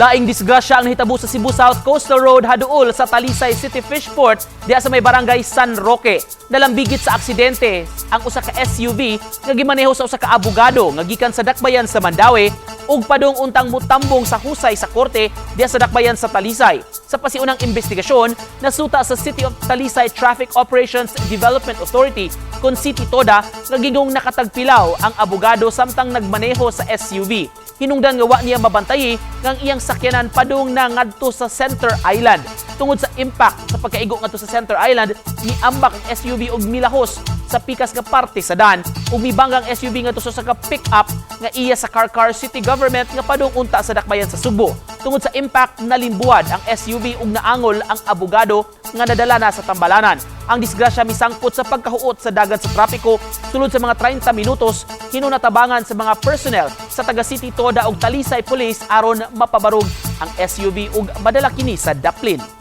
Laing disgrasya ang nahitabo sa Cebu South Coastal Road haduol sa Talisay City Fishport diha sa may Barangay San Roque. Nalambigit sa aksidente ang usa ka SUV nga gimaneho sa usa ka abogado nga gikan sa dakbayan sa Mandaue ug padung untang mutambong sa husay sa korte diha sa dakbayan sa Talisay. Sa pasiunang investigasyon, nasuta sa City of Talisay Traffic Operations Development Authority kon City Toda nga gingong nakatagpilaw ang abogado samtang nagmaneho sa SUV. Hinungdan nga wa niya mabantayi nga ang iyang sakyanan padung na ngadto sa Center Island. Tungod sa impact sa pagkaigo ngadto sa Center Island, miambak ang SUV og milahos sa pikas nga parte sa dan ug mibangga ang SUV ngadto sa usa ka pick-up nga iya sa Carcar City Government nga padung unta sa dakbayan sa Sugbo. Tungod sa impact, nalimbuwad ang SUV ug naangol ang abogado nga nadala na sa tambalanan. Ang disgrasya misangpot sa pagkahuot sa dagan sa trapiko sulod sa mga 30 minutos, hinunatabangan sa mga personnel sa taga City Toda ug Talisay Police aron mapabarog ang SUV ug madala kini sa daplin.